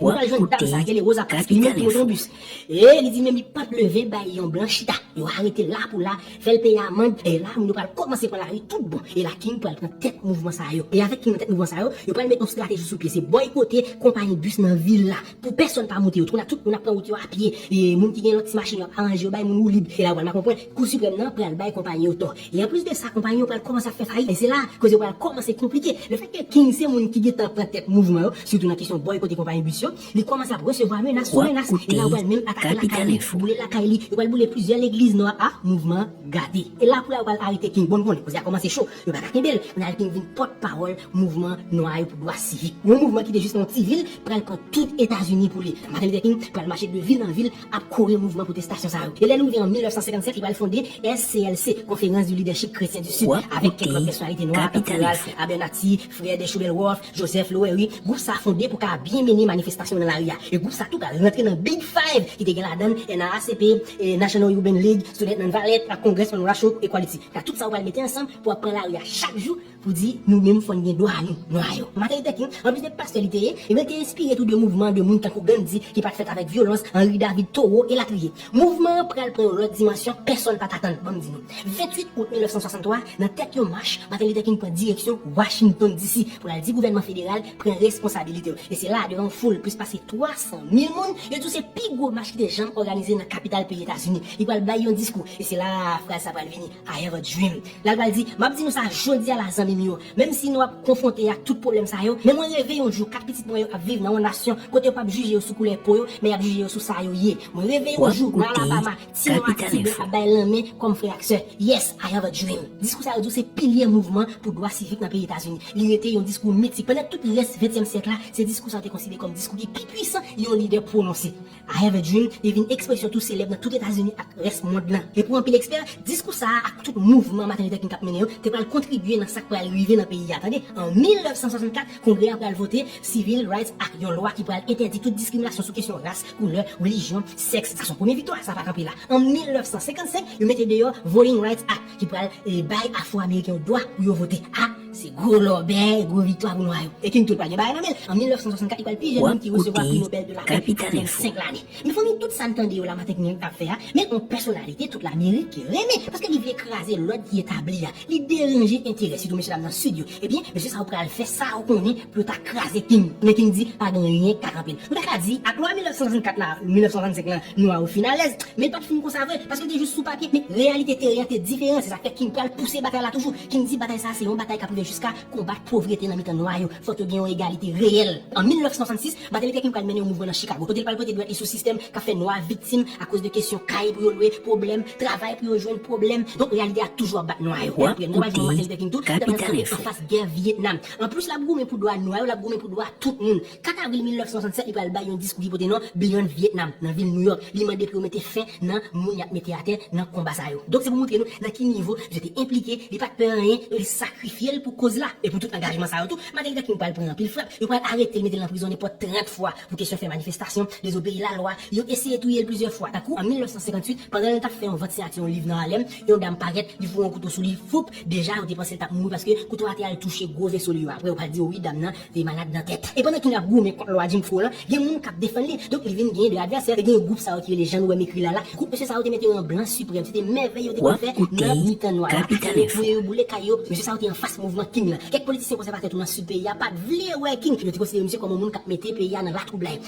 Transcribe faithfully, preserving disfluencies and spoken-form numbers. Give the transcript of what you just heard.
Nou pral jwenn dam sa ki rele Rosa Parks, li monte otobis. E li di menm li pa t leve bay yon blan chita. Yo arete l la pou la, fè l peye amann. E la, moun yo pral kòmanse pran lari tout bon. E la, King pral pran tèt mouvman sa yo. E avèk King nan tèt mouvman sa yo, yo pral met yon estrateji sou pye. Se bòykote konpayi bis nan vil la. Pou pèsonn pa moute yo. Tout moun ap pran wout yo a pye. E moun ki gen lòt ti machin yo ap aranje yo, bay moun woulib. E la, yo pral make yon pwen. Kou Siprèm nan pral bay konpayi yo tò. E anplis de sa, konpayi yo pral kòmanse ap fè fayit. E se la, koze yo pral kòmanse konplike. Lefètke King se moun ki gentan pran tèt mouvman yo, sitou nan kesyon bòykote konpayi bis yo, li kòmanse ap resevwa menas sou menas. E la, yo pral menm atake lakay li, boule lakay li, yo pral boule plizyè legliz nan a mouvman gade. E la pou la, yo pral arete King. Bon, nou konnen, koze a kòmanse cho. Yo pa ka kenbe l. Kounye a, King vin pòtpawòl mouvman nwa yo pou dwa sivik. Yon mouvman ki te jis nan yon ti vil, pral pran tout Etazini pou li. Martin Luther King pral mache de vil an vil ap kore mouvman pwotestasyon sa yo. E lè nou rive an mil nèf san senkann sèt, li pral fonde S C L C, Conférence du Leadership Chrétien du Sud, avèk kèk lòt pèsonalite nwa, tankou Ralph Abernathy, Fred Shuttleworth, Joseph Lowery. Gwoup sa a fonde pou ka byen mennen manifestasyon nan lari a. E gwoup sa tou pral rantre nan Big Five, ki te gen ladan l N double A C P, e National Urban League, Student Nonviolent, ak Congress on Racial Equality. Ka tout sa yo pral mete ansanm pou ap pran lari a chak jou pou di nou menm fò n gen dwa nou, nwa yo. Martin Luther King, anplis de pastè li te ye, ebyen, te enspire tou de mouvman de moun tankou Gandhi, ki pa t fèt avèk vyolans, Henry David Thoreau, elatriye. Mouvman an pral pran yon lòt dimansyon pèsonn pa t atann, ban m di nou. Venntuit out mil nèf san swasanntwa, nan tèt yon mach, Martin Luther King pran direksyon Washington D C pou l al di gouvènman federal pran responsabilite yo. E se la, devan yon foul plis pase twa san mil moun, yo di w se pi gwo mach ki te janm òganize nan kapital peyi Etazini. Li pral bay yon diskou. E se la fraz sa pral vini, "I have a dream." La, l pral di, "M ap di nou sa jodi a la, zanmi m yo. Menm si nou ap konfwonte ak tout pwoblèm sa yo, men mwen reve yon jou kat pitit mwen yo ap viv nan yon nasyon kote yo p ap jije yo sou koulè po yo, men y ap jije yo sou sa yo ye. Mwen reve yon jou nan Alabama, ti nwa ak ti blan ap bay lanmen kòm frè ak sè. Yes, I have a dream." Diskou sa yo di w se pilye mouvman pou dwa sivik nan peyi Etazini. Li rete yon diskou mitik. Pandan tout rès ventyèm syèk la, se diskou sa yo te konsidere kòm diskou ki pi pwisan yon lidè pwononse. "I have a dream" te vin ekspresyon tou selèb nan tout Etazini ak rès mond lan. E pou anpil ekspè, diskou sa a ak tout mouvman Martin Luther King t ap mennen yo te pral kontribye nan sa k pral rive nan peyi a. Tande, an mil nèf san swasannkat, Kongrè a pral vote Civil Rights Act, yon lwa ki pral entèdi tout diskriminasyon sou kesyon ras, koulè, relijyon, sèks. Sa se yon premye viktwa, sa pa kanpe la. An mil nèf san senkannsenk, yo mete deyò Voting Rights Act, ki pral, e, bay Afwo-Ameriken yo dwa pou yo vote. A, se gwo lòbèy, gwo viktwa pou nwa yo. E King tou pa gen bagay nan men l. An mil nèf san swasannkat, li pral pi jèn moun ki resevwa pri Nobèl de la Pè apre vennsenk lane. Men fanmi, tout sa n tande yo la, Martin King ap fè a, men yon pèsonalite tout Lamerik ki renmen, paske li vle kraze lòd ki etabli a. Li deranje enterè, sitou mesye dam nan Sid yo. Ebyen, mesye sa yo pral fè sa yo konnen pou yo ta kraze King. Men King di, pa gen anyen k ka kanpe l. Nou ta ka di, ak lwa mil nèf san swasannkat la, mil nèf san swasannsenk lan, nwa yo fin alèz. Men l pa t fin konsa vre, paske l te jis sou papye, men reyalite teren an te diferan. Se sa k fè King pral pouse batay la toujou. King di batay sa a se yon batay k ap rive jiska konbat povrete nan mitan nwa yo. Fòk yo gen yon egalite reyèl. An mil nèf san swasannsis, Martin Luther King pral mennen yon mouvman nan Chicago, kote l pral pote dwèt li sou sistèm k ap fè nwa viktim akoz de kesyon kay pou yo lwe, pwoblèm travay pou yo jwenn, pwoblèm. Donk, reyalite a toujou ap bat nwa yo. E apre, nou pral jwenn Martin Luther King tou, li t ap rantre anfas gè Vyetnam. Anplis, l ap goumen pou dwa nwa yo, l ap goumen pou dwa tout moun. Kat avril mil nèf san swasannsèt, li pral bay yon diskou ki pote non Beyond Vietnam, nan vil Nouyòk. Li mande pou yo mete fen nan moun y ap mete atè nan konba sa yo. Donk, se pou montre nou nan ki nivo misye te enplike, li pa t pè anyen, e li sakrifye l pou koz la. E pou tout angajman sa yo tou, Martin Luther King pral pran anpil frap. Yo pral arete l, mete l nan prizon nenpòt trant fwa pou kesyon fè manifestasyon, dezobeyi lalwa. Yo eseye touye l plizyè fwa. Tankou, an mil nèf san senkantuit, pandan l t ap fè yon vant siyati yon liv nan Harlem, yon dam parèt, li foure yon kouto sou li, foup, deja yo te panse l t ap mouri paske kouto a te al touche gwo veso li yo. Apre, yo pral di yo, wi, dam nan te malad nan tèt. E pandan King ap goumen kont lwa Jim Crow lan, gen moun k ap defann li. Donk, li vin gen de advèsè. E gen gwoup sa yo ki rele jan nou wè m ekri la la. Gwoup mesye sa yo te mete yo an blan siprèm. Se te mèvèy yo te konn fè nan mitan nwa yo. Atake yo, touye yo, boule kay yo. Mesye sa yo te anfas mouvman King lan. Kèk politisyen konsèvatè tou nan sid peyi a pa t vle wè King. Yo te konsidere misye kòm yon moun k ap mete peyi a nan latwoublay.